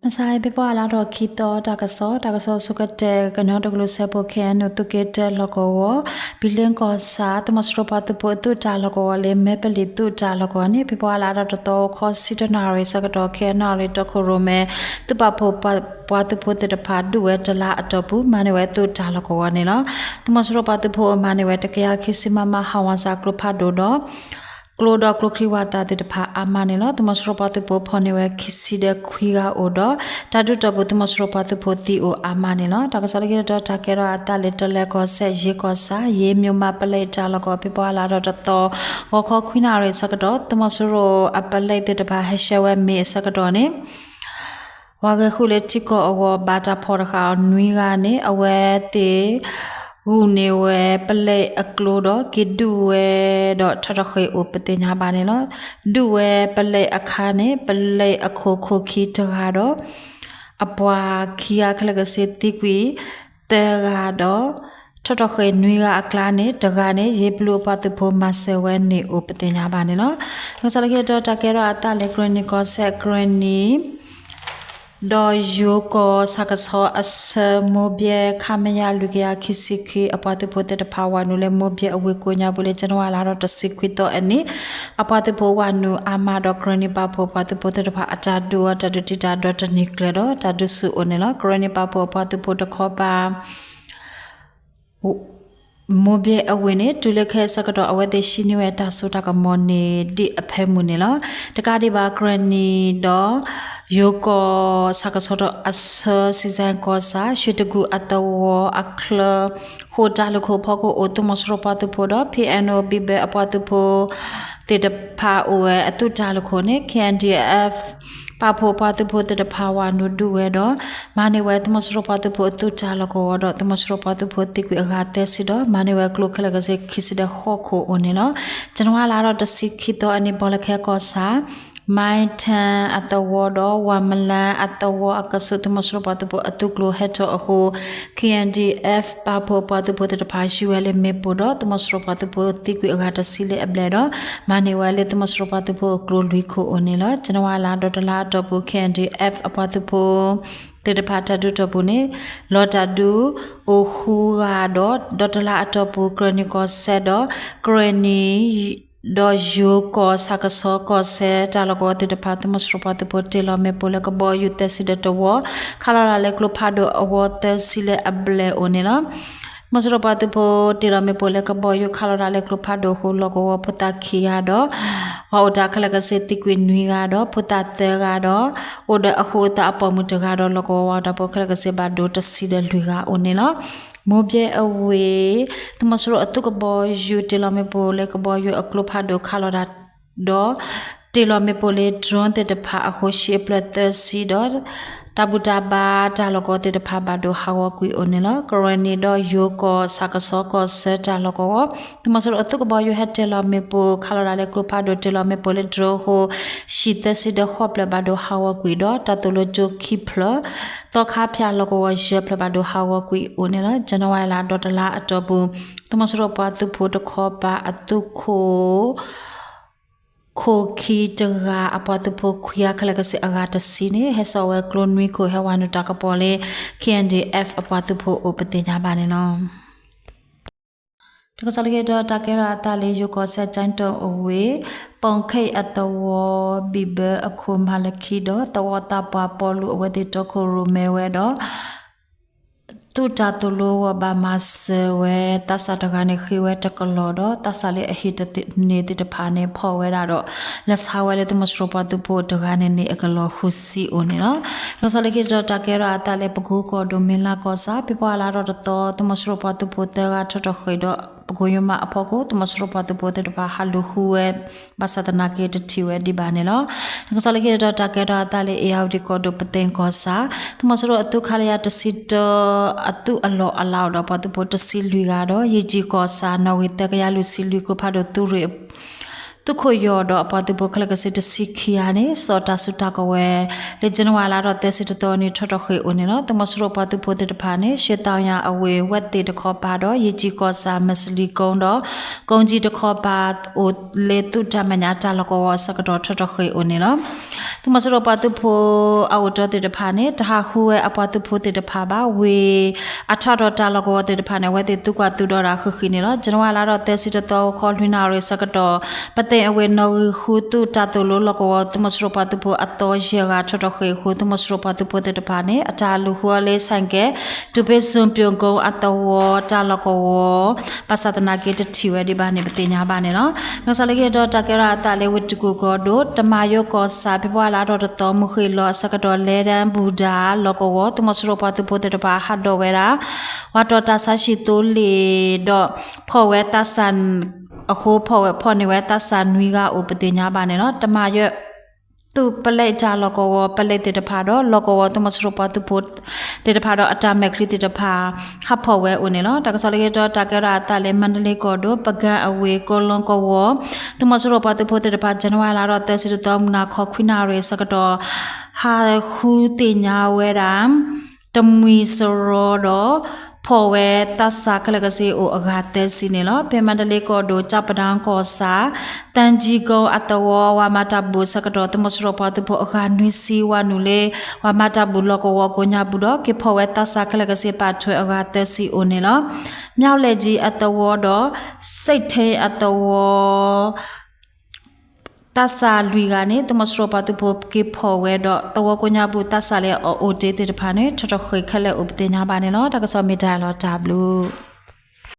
မဆါအံၤ ဖ့ၤဘြူၤအါလါထီၣ်ခံသီ တၢ်ကစီၣ်, တၢ်ကစီၣ်အဆိကတၢၢ် ကညီဒီကလုာ်စၢဖှိၣ် ခ့ၣ်အဲၣ်ယူၣ် သုးက့တၢလီၢ်ကဝီၤ ဘံၣ်လ့ကီၢ်ဆၣ် သုးမီၤစိရိၤပှၤသုးဖိအသုးတၢ်လီၢ်ကဝီၤလၢ မဲပလံၤသုးတၢ်လီၢ်ကဝီၤန့ၣ် ဖ့ၤဘြူၤအါလါထီၣ်တသီ ခီဆံတနၣ်ရံၣ်ဆၢကတီၢ် ခ့ၣ်အဲၣ်ယူၣ် တီခိၣ်ရိၣ်မဲ သုးပာ်ဖှိၣ်ပှၤသုးဖိသ့ၣ်တဖၣ် ဒုးဝဲတလါအတီၢ်ပူၤ မၤန့ၢ်ဝဲသုးတၢ်လီၢ်ကဝီၤန့ၣ်လီၤ. သုးမီၤစိရိၤပှၤသုးဖိအမၤန့ၢ်ဝဲ တကယၤခံဆံ မမ ဟးဝးစၢ်ကျိဖးဒိၣ်ဒီး ကျိဒီးကျိချံဝၣ်သၣ်သ့ၣ်တဖၣ်အါမးန့ၣ်လီၤ. သုးမီၤစိရိၤပှၤသုးဖိဖီၣ်န့ၢ်ဝဲ ခံဆံဒီးခွံဂၤအိၣ်ဒီး တၢ်ဒုးတီၢ်ပူၤ သုးမီၤစိရိၤပှၤသုးဖိသံအိၣ်အါမးန့ၣ်လီၤ. တၢ်ကစီၣ်လၢခံတတီၤ တၢ်ကဲထီၣ်အသးလၢ တလဲၤကီၢ်စဲၣ် ယ့ကီၢ်ဆၣ် ယ့မၠိၣ်မးပလဲတၢ်လီၢ်ကဝီၤ ဖ့ၤဘြူၤအါလါထီၣ်တသီ ဂီၤခီခွံနၣ်ရံၣ်ဆၢကတီၢ် သုးမီၤစိရိၤအပလဲသ့ၣ်တဖၣ် ဟဲရှဲဝဲမ့ၢ်အဆၢကတီၢ်န့ၣ် ပှၤဂဲၤဃုာ်လၢထံကီၢ်အဂီၢ် ဘၣ်တၢ်ဖီၣ်တဃာ်အီၤနွံဂၤန့ၣ် အဝဲသ့ၣ် ဂုာ်န့ၢ်ဝဲပလဲအကျိဒီး က့ၤဒုးဝဲဒီးထီၣ်ထီၣ်ဃ့ၢ်အိၣ်ပသ့ၣ်ညါဘၣ်န့ၣ်လီၤ. ဒုးဝဲပလဲအခါန့ၣ် ပလဲအခိၣ်ခိၣ်ခံတဂၤဒီး အပှၤခံဂၤခဲလၢာ်ခဲဆ့သံကွံာ်သၢဂၤဒီး ထီၣ်ထီၣ်ဃ့ၢ်နွံဂၤအကျါန့ၣ် တဂၤန့ၣ် ယ့ဘလူအပှၤသုးဖိမၤစၢၤဝဲန့ၣ်အိၣ်ပသ့ၣ်ညါဘၣ်န့ၣ်လီၤ. တၢ်ကစီၣ်လၢခံတတီၤ တၢ်ကဲထီၣ်အသးလၢ ကရ့ၣ်နံၣ်ကီၢ်စဲၣ် ကရ့ၣ်နံၣ် ဒီးယိၤကီၢ်ဆၣ်ကဆီအဆၢ မိၢ်ဘဲ ခမရ လွံၢ်ကယၤခံဆံခံ အပှၤသုးဖိသ့ၣ်တဖၣ် ဝးနုာ်လၢမိၢ်ဘဲအဝ့ၢ်ကိးညါပူၤလၢ ဇန်နဝါလါထီၣ်တဆံခွံသီအနံၤ အပှၤသုးဖိဝးနုာ်အါမးဒီး ကရ့ၣ်နံၣ်ပာ်ဖှိၣ်ပှၤသုးဖိသ့ၣ်တဖၣ် အတၢ်ဒုးအီၤတၢ်ဒုးတံၢ်တၢ်ဒီးတနံၤကျၢၤဒီး တၢ်ဒုးဆူၣ်အိၣ်န့ၣ်လီၤ. ကရ့ၣ်နံၣ်ပာ်ဖှိၣ်အပှၤသုးဖိတခီပၤ မိၢ်ဘဲအဝ့ၢ်န့ၣ် တုၤလၢခဲအံၤဆၢကတီၢ် အဝဲသ့ၣ်ဟံးန့ၢ်ဝဲတၢ်စိတၢ်ကမီၤန့ၣ် ဒ်အဖၢမုၢ်န့ၣ်လီၤ. တကးဒံးဘၣ် ကရ့ၣ်နံၣ်ဒီး ယိၤကီၢ်ဆၣ်ကဆီအဆၢ စံးစဲၣ်ကီၢ်ဆၣ် ရွှေတကူအသဝီအချၢ ဃိာ်တၢ်လုၢ်ခိၣ်ဖီခိၣ်အိၣ် သုးမီၤစိရိၤပှၤသုးဖိဒီး ပီၣ်အဲၣ်ယူၣ် ဘံၣ်ဘၢအပှၤသုးဖိသ့ၣ်တဖၣ်အိၣ်ဝဲအသုးတၢ်လုၢ်ခိၣ်န့ၣ် ခ့ၣ်အဲၣ်ယူၣ် ပာ်ဖှိၣ်ပှၤသုးဖိသ့ၣ်တဖၣ် ဝးနုာ်ဒုးဝဲဒီး မၤန့ၢ်ဝဲသုးမီၤစိရိၤပှၤသုးဖိအသုးတၢ်လီၢ်ကဝီၤဒီး သုးမီၤစိရိၤပှၤသုးဖိသံကွံာ်အဂၤသၢဆံဒီး မၤန့ၢ်ဝဲကျိခဲလၢာ်ခဲဆ့ခံဆံဒီးဃိးခိၣ်အိၣ်န့ၣ်လီၤ. ဇန်နဝါလါထီၣ်တဆံခံသီအနံၤ ဘီလၢခဲကီၢ်ဆၣ် မၢ်ထၢၣ်အသဝီဒီး ဝၤမလၢ်အသဝီအကဆူး သုးမီၤစိရိၤပှၤသုးဖိအသုးကျိၤဟဲထီၣ်အဃိ ခ့ၣ်အဲၣ်ယူၣ် ပာ်ဖှိၣ်ပှၤသုးဖိသ့ၣ်တဖၣ် ယူၢ်ဝဲလၢမ့ၣ်ပိၢ်ဒီး သုးမီၤစိရိၤပှၤသုးဖိသံကွံာ်အဂၤတဆံလၢအဘျဲၣ်ဒီး မၤန့ၢ်ဝဲလၢသုးမီၤစိရိၤပှၤသုးဖိအကျိၤလွံၢ်ခိၣ်အိၣ်န့ၣ်လီၤ. ဇန်နဝါလါဒီးတလါအတီၢ်ပူၤ ခ့ၣ်အဲၣ်ယူၣ် အပှၤသုးဖိသ့ၣ်တဖၣ်တၢ်ဒုးတီၢ်ပူၤန့ၣ် လီၤတၢ်ဒုးအိၣ်ဃုဂၤဒီး ဒီးတလါအတီၢ်ပူၤ ကရ့ၣ်နံၣ်ကီၢ်စဲၣ်ဒီး ကရ့ၣ်နံၣ် ဒီးယိၤကီၢ်ဆၣ်ကဆီကီၢ်စဲၣ်တၢ်လီၢ်ကဝီၤသ့ၣ်တဖၣ် သုးမီၤစိရိၤပှၤသုးဖိတ့ၢ်လီၤမ့ၣ်ပိၢ်လၢကဘီယူၤသၢဆံဒီးတဝီ ခးလီၤဒၣ်လၢကျိဖးဒိၣ်အဝီသၢဆံလၢအဘျဲၣ်အိၣ်န့ၣ်လီၤ. သုးမီၤစိရိၤပှၤသုးဖိတ့ၢ်လီၤမ့ၣ်ပိၢ်လၢကဘီယူၤခးလီၤဒၣ်လၢကျိဖးဒိၣ်အဃိ လီၢ်ကဝီၤဖိသၣ်ခံဂၤဒီး ပှၤအိၣ်တၢ်ခဲလၢာ်ခဲဆ့သံကွံာ်နွံဂၤဒီး ဖိသၣ်သၢဂၤဒီး အိၣ်ဒီးအဃိသတးအပိာ်မုၣ်တဂၤဒီး လီၢ်ကဝီၤဝၤတၢ်ဖိခဲလၢာ်ခဲဆ့ဘၣ်ဒိတဆံဒီးလွံၢ်ဂၤအိၣ်န့ၣ်လီၤ. မိၢ်ဘဲအဝ့ၢ် သုးမီၤစိရိၤအသုးကဘီယူၤတ့ၢ်လီၤမ့ၣ်ပိၢ်လၢကဘီယူၤအကျိဖးဒိၣ်ခးလီၤဒၣ် ဒီးတ့ၢ်လီၤမ့ၣ်ပိၢ်လၢ drone သ့ၣ်တဖၣ်အဃိ ဆံးအဖျၢၣ်သၢဆံဒီး တၢ်ဘူၣ်တၢ်ဘါတၢ်လီၢ်ကဝီၤသ့ၣ်တဖၣ်ဘၣ်ဒိဟးဂီၤကွံာ်အိၣ်န့ၣ်လီၤ. ကရ့ၣ်နံၣ်ဒီးယိၤကီၢ်ဆၣ်ကဆီကီၢ်စဲၣ်တၢ်လီၢ်ကဝီၤ သုးမီၤစိရိၤအသုးကဘီယူၤဟဲတ့ၢ်လီၤမ့ၣ်ပိၢ်ခးလီၤဒၣ်လၢကျိဖးဒိၣ်တ့ၢ်လီၤမ့ၣ်ပိၢ်လၢ drone အဃိ ဆံးသၢဆံဒီးဃိးဖျၢၣ်ဘၣ်ဒိဟးဂီၤကွံာ်ဒီး တၢ်သိၣ်လိကၠိခံဖျၢၣ် သီခါဖၠၣ်လီၢ်ကဝီၤယဲၢ်ဖျၢၣ်ဘၣ်ဒိဟးဂီၤကွံာ်အိၣ်န့ၣ်လီၤ. ဇန်နဝါလါဒီးတလါအတီၢ်ပူၤ သုးမီၤစိရိၤပှၤသုးဖိတခီပၤအသုးခိၣ် ခိၣ်ခံတဂၤ အပှၤသုးဖိခွံဂၤခဲလၢာ်ခဲဆ့အဂၤတဆံန့ၣ် ဟဲစိာ်ဝဲကျိနွံခိၣ် ဟဲဝးနုာ်တၢ်ကပီၤလၢ ခ့ၣ်အဲၣ်ယူၣ် အပှၤသုးဖိအိၣ်ပသ့ၣ်ညါဘၣ်န့ၣ်လီၤ. တၢ်ကစီၣ်လၢခံတတီၤ တၢ်ကဲထီၣ်အသးလၢယိၤကီၢ်စဲၣ် ကၠဲၣ်တိၣ်အဝ့ၢ် ပီၣ်ခ့ၣ်အသဝီ ဘံၣ်ဘၢအခိၣ်မၤလခံဒီး သဝီသးပှၢ်ပီလူးအဝဲသ့ၣ်တီခိၣ်ရိၣ်မဲဝဲဒီး သုးတၢ်သိၣ်လိအဂီၢ်ဘၣ်မၤစၢၤဝဲ သးစၢ်တဂၤန့ၣ်ဃ့ဝဲတကလီၢ်ဒီး သးစၢ်လၢအဟံၣ်တန့ၢ်သ့ၣ်တဖၣ်န့ၣ် ဖီၣ်ဝဲဒၣ်ဒီး လဲၤဆါဝဲလၢသုးမီၤစိရိၤပှၤသုးဖိတဂၤန့ၣ်န့ၣ် အကလီၢ်ဃုဆံအိၣ်န့ၣ်လီၤ. တၢ်ကစီၣ်လၢခံတတီၤ တၢ်ကဲထီၣ်အသးလၢပကိကီၢ်ဒိၣ် မ့ၢ်လါကီၢ်ဆၣ် ဖ့ၤဘြူၤအါလါထီၣ်တသီ သုးမီၤစိရိၤပှၤသုးဖိသၢဂၤထီၣ်ထီၣ်ဃ့ၢ်ဒီး ပကိယိမးအဖီခိၣ် သုးမီၤစိရိၤပှၤသုးဖိသ့ၣ်တဖၣ်ဟးလူၤဃုဝဲ ဘၣ်ဆၣ်သနာ်က့တထံၣ်ဝဲဒံးဘၣ်န့ၣ်လီၤ. တၢ်ကစီၣ်လၢခံတတီၤ တၢ်ကဲထီၣ်အသးလၢ အ့ၣ်ယၣ်ဝတံၣ်ကီၢ်ဒိၣ် ပသ့ၣ်ကီၢ်ဆၣ် သုးမီၤစိရိၤအသုးခလရ တဆံတၢ အသုးအလီၢ်အလၤအိၣ်ဒီးပှၤသုးဖိတဆံလွံၢ်ဂၤဒီး ယ့ၣ်ကၠံၣ်ကီၢ်ဆၣ် နီၣ်ဂံၢ်သၢကယၤလွံၢ်ဆံလွံၢ် ကျိဖးဒိၣ်သုးရ့ၣ် သုးခိၣ်ယီၤဒီးအပှၤသုးဖိခဲလၢာ်ခဲဆ့တဆံခံဂၤန့ၣ် စိာ်တၢ်စုတၢ်ကဝဲၤ လၢ January လါထီၣ်သၢဆံတသီန့ၣ် ထီၣ်ထီၣ်ဃ့ၢ်အိၣ်န့ၣ်လီၤ. သုးမီၤစိရိၤပှၤသုးဖိသ့ၣ်တဖၣ်န့ၣ် ရှ့သၣ်ယၣ်အဝ့ၢ် ဝဲသ့ၣ်တခီပၤဒီး ယ့ၢ်ကၠံၣ်ကီၢ်ဆၣ် မစလံၤကိတၢ် ကိကၠံတခီပၤ အိၣ်လၢသုးတၢ်မဲာ်ညါတၢ်လီၢ်ကဝီၤအဆၢကတီၢ် ထီၣ်ထီၣ်ဃ့ၢ်အိၣ်န့ၣ်လီၤ. သုးမီၤစိရိၤပှၤသုးဖိအအိၣ်တ့ၢ်သ့ၣ်တဖၣ်န့ၣ် တဟးဃုဝဲအပှၤသုးဖိသ့ၣ်တဖၣ်ဘၣ်. ဝ့ၢ်အထီၣ်ဒီးတၢ်လီၢ်ကဝီၤသ့ၣ်တဖၣ်န့ၣ် အဝဲသ့ၣ်သုးကွၢ်သုးဒီးတၢ်ဃံးဃံးန့ၣ်လီၤ. January လါထီၣ်သၢဆံတသီ ဂီၤခီလွံၢ်နၣ်ရံၣ်အဆၢကတီၢ် ပသ့ၣ်အဝ့ၢ်နီၣ်ဂံၢ်ဃု သုးတၢ်သိၣ်လိလီၢ်ကဝီၤ သုးမီၤစိရိၤပှၤသုးဖိအသီယဲၢ်ဂၤ ထီၣ်ထီၣ်ဃ့ၢ်အဃိ သုးမီၤစိရိၤပှၤသုးဖိသ့ၣ်တဖၣ်န့ၣ် အတၢ်လူၤဃုအီၤလၢ ဆိုင်ကယ် တုၤဖဲစူၣ်ပၠိၣ်ကိအသဝီ တၢ်လီၢ်ကဝီၤ ဘၣ်ဆၣ်သနာ်က့တထံၣ်ဝဲဒံးဘၣ်န့ၣ် ပသ့ၣ်ညါဘၣ်န့ၣ်လီၤ. နကစၢ်လၢကဟ့ၣ်ဒီးတၢ်ကဲထီၣ်အသးလၢ ဝ့ၢ်တကူၣ်ကီၢ်ဒိၣ် တမၤယိကီၢ်ဆၣ် ဖဲပှၢ်လါထီၣ်တသီ မုၢ်ဃ့ၢ်လီၤအဆၢကတီၢ် လဲဒၢဘူၣ်ဒၣ်လီၢ်ကဝီၤ သုးမီၤစိရိၤပှၤသုးဖိသ့ၣ်တဖၣ် ဟးဒိးဝဲဒၣ် ပှၤတီၤတၢ်ဆါဟံၣ်သိလ့ၣ်ဒီး ဖီၣ်ဝဲသးစၢ် အဃိ ဖီၣ်န့ၢ်ဝဲသးစၢ်နွံဂၤအိၣ် ပသ့ၣ်ညါဘၣ်န့ၣ်လီၤ. တမၤယိ သုးပလဲတၢ်လီၢ်ကဝီၤ ပလဲသ့ၣ်တဖၣ်ဒီး လီၢ်ကဝီၤသုးမီၤစိရိၤပှၤသုးဖိသ့ၣ်တဖၣ်ဒီး အတၢ်မဲာ်ချံသ့ၣ်တဖၣ် ဟးဖီၣ်ဝဲအိၣ်န့ၣ်လီၤ. တၢ်ကစီၣ်လၢကဟ့ၣ်ဒီးတၢ်ကဲထီၣ်အသးလၢ မါဒလ့ကီၢ်ဒိၣ် ပကၣ်အဝ့ၢ် ကိလီကဝီၤ သုးမီၤစိရိၤပှၤသုးဖိသ့ၣ်တဖၣ် January လါထီၣ်သၢဆံတသီ မုၢ်နၤခီခွံနၣ်ရံၣ်အဆၢကတီၢ် ဟးဃုသ့ၣ်ညါဝဲဒၣ် တမှံၤစရီဒီး ဖီၣ်ဝဲသးစၢ်ခဲလၢာ်ခဲဆ့အိၣ်အဂၤသၢဆံန့ၣ်လီၤ. ဖဲမါဒလ့ကီၢ်ဒိၣ် ကၠၣ်ပဒၣ်ကီၢ်ဆၣ် သၣ်ကၠံၣ်ကိအသဝီ ဝၤမၤတၢ်ဘူၣ်အဆၢကတီၢ် သုးမီၤစိရိၤပှၤသုးဖိအဂၤနွံဆံ ဝၤနုာ်လၢ ဝၤမၤတၢ်ဘူၣ်လီၢ်ကဝီၤကိးညါပူၤဒီး က့ၤဖီၣ်ဝဲသးစၢ်ခဲလၢာ်ခဲဆ့ ပာ်ထွဲအဂၤသၢဆံအိၣ်န့ၣ်လီၤ. မၠီၣ်လဲၣ်ကၠံအသဝီဒီး စ့ၣ်ထဲအသဝီ သးစၢ်လွံၢ်ဂၤန့ၣ် သုးမီၤစိရိၤပှၤသုးဖိက့ၤဖီၣ်ဝဲဒီး သဝီကိးညါပူၤ သးစၢ်လၢအအိၣ်တ့ၢ်သ့ၣ်တဖၣ်န့ၣ် ထီၣ်ထီၣ်ဃ့ၢ်ခဲလၢာ်အိၣ် ပသ့ၣ်ညါဘၣ်န့ၣ်လီၤ. တၢ်ကစီၣ်မ့ၢ်တၢ်လီၤတၢ်ဘျုး